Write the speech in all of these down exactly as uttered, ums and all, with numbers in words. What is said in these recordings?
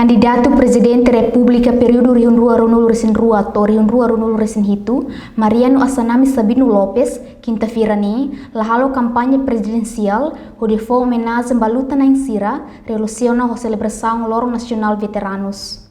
Kandidatu Prezidente Repúblika períodu rihun rua ruanulu resin rua to'o rihun rua ruanulu resin hitu, Mariano Assanami Sabino Lopes, kinta-feira ne'e, la halo kampaña prezidensiál, hodi fó omenajen ba luta-na'in sira, relasiona ho selebrasaun Loron Nasionál Veteranus.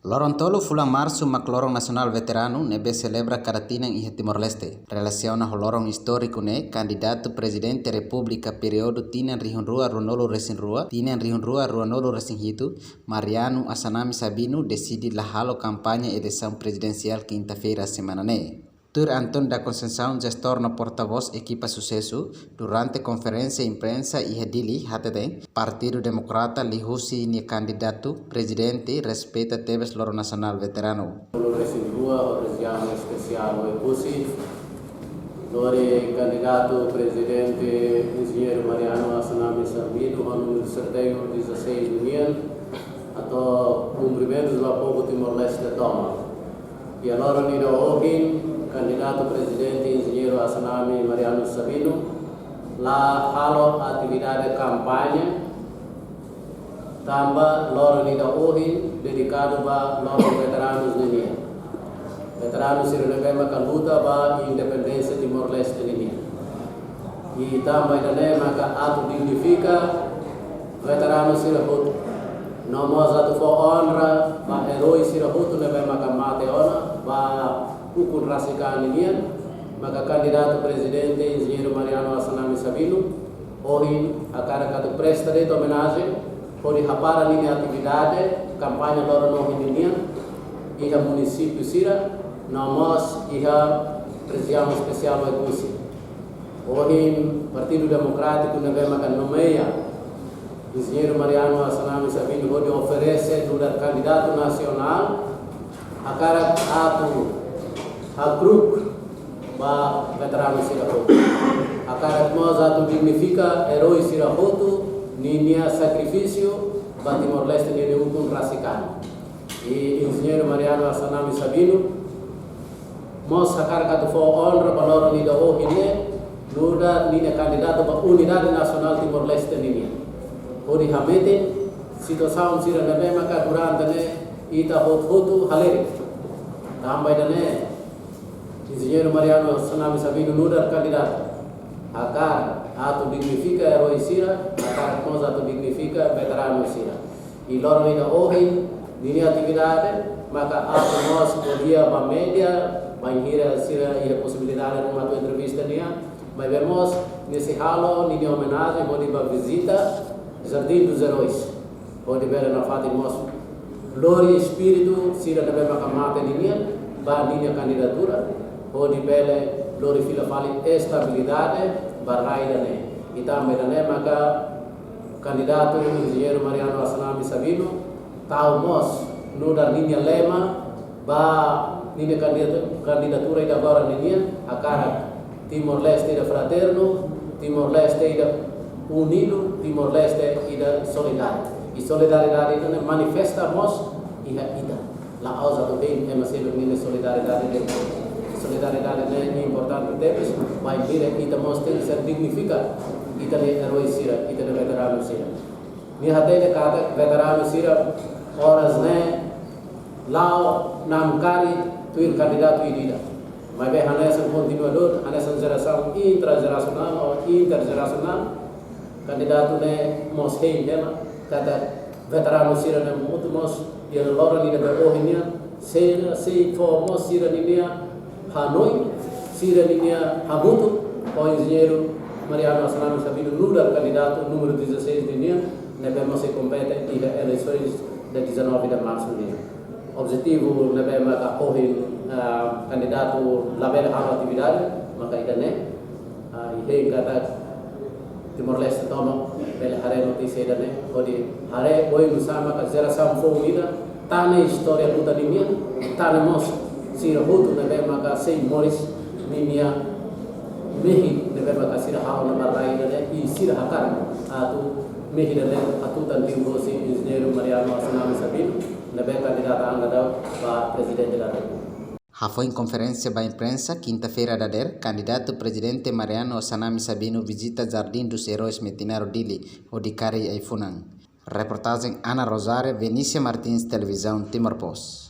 Loron tolu fulan Marsu mak Loron Nasionál Veteranu ne'ebé selebra kada tinan iha Timor-Leste. Relasiona ho loron istóriku ne'e, kandidatu Prezidente Repúblika períodu tinan rihun rua ruanulu resin rua, tinan rihun rua ruanulu resin hitu, Mariano Assanami Sabino deside la halo kampaña eleisaun prezidensiál kinta-feira semana ne'e. Tuir António da Conceição, jestór no portavós ekipa susesu, durante konferénsia imprensa iha Dili hateten, Partidu Demokrata liuhusi nia kandidatu prezidente respeita tebes Loron Nasionál Veteranu. Loron resin rua, obrigadu espesiál ba Oekusi, lori kandidatu prezidente Enjeñeiru Mariano Assanami Sabino, ho númeru sorteiu dezasseis nian, atu kumprimentus ba povu Timor-Leste tomak. Iha loron ida ohin, kandidatu prezidente Enjeñeiru Assanami Mariano Sabino la halo atividade kampaña, tanba loron ida ohin dedikadu ba loron veteranus ninian. Veteranus sira ne'ebé maka luta ba independénsia Timor-Leste ninian. I tanba ida-ne'e maka atu dignifika veteranus sira hotu. No mós atu fó onra ba eroi sira hotu ne'ebé maka mate ona ba ukun rasik an ninian, maka kandidatu prezidente Enjeñeiru Mariano Assanami Sabino ohin hakarak atu presta de'it omenajen, hodi hapara ninia atividade kampaña loron ohin ninian, iha munisípiu sira, no mós iha rejiaun espesiál Oekusi. Ohin, Partidu Demokrátiku ne'ebé maka nomeia Enjeñeiru Mariano Assanami Sabino hodi oferese nu'udar kandidatu nasionál, hakarak atu hakru'uk ba veteranu sira hotu. Hakarak mós atu dignifika eroi sira hotu ninia sakrifísiu ba Timor-Leste ninia ukun rasik an. I Enjeñeiru Mariano Assanami Sabino mós hakarak atu fó onra ba loron ida ohin ne'e, nu'udar ninia kandidatu ba unidade nasionál Timor-Leste ninian. Hodi hametin situasaun sira ne'ebé maka durante ne'e ita hotu-hotu halerik. Tanba ida-ne'e, Enjeñeiru Mariano Assanami Sabino nu'udar kandidatu hakarak atu dignifika eroi sira, hakarak mós atu dignifika veteranu sira. I loron ida ohin, ninia atividade maka atu mós ko'alia ba média, bainhira sira iha posibilidade ruma atu entrevista nia, maibé mós nia sei halo ninia omenajen hodi bá vizita Jardim dos Heróis, hodi bele nafatin mós lori espíritu sira ne'ebé maka mate ninian ba ninia kandidatura, hodi bele lori fila fali estabilidade ba rai ida-ne'e. I tanba ida-ne'e maka kandidatu Enjeñeiru Mariano Assanami Sabino tau mós nu'udar ninia lema ba ninia kandidatu-, kandidatura ida agora ninian, hakarak Timor-Leste ida fraternu, Timor-Leste ida unidu, Timor-Leste ida solidáriu. I solidariedade ida-ne'e manifesta mós iha ita. La'ós atu dehan ema seluk ninia solidariedade de'it. Solidariedade ne'e importante tebes, bainhira ita mós tenke dignifika ita-nia eroi sira, ita-nia veteranu sira. Nia hatete katak veteranu sira oras ne'e la'o namkari tuir kandidatu ida-idak. Maibé hanesan kontinuadór, hanesan jerasaun intrajerasionál ou interjerasionál, kandidatu ne'e mós hein hela katak veteranu sira-ne'e hotu mós iha loron ida be ohin nian, sira sei fó mós sira-ninia hanoin, sira-ninia hamutuk ho Enjeñeiru Mariano Assanami Sabino nu'udar kandidatu númeru dezasseis ninian, ne'ebé mós sei kompete iha eleisoens dia dezanove de março nian. Objetivu ne'ebé maka ohin, ah, kandidatu labele halo atividade, maka ida-ne'e, ah, i hein katak Timor-Leste tomak bele haree notísia ida-ne'e, hodi haree oinsá maka jerasaun foun ida tane istória luta ninian, tane mós sira hotu ne'ebé maka sei moris ninia mehi ne'ebé maka sira halo ona ba rai ida-ne'e, i sira hakarak atu mehi ida-ne'e hatutan liuhosi Enjeñeiru Mariano Assanami Sabino, ne'ebé kandidata an daudaun ba Prezidente da Repúblika. Hafoin konferénsia ba imprensa, kinta-feira dadeer, kandidatu Prezidente Mariano Assanami Sabino vizita Jardim dos Heróis Metinaro Dili, hodi kaer ai-funan. Reportajen Ana Rosário, Venícia Martins, Televizaun Timor Post.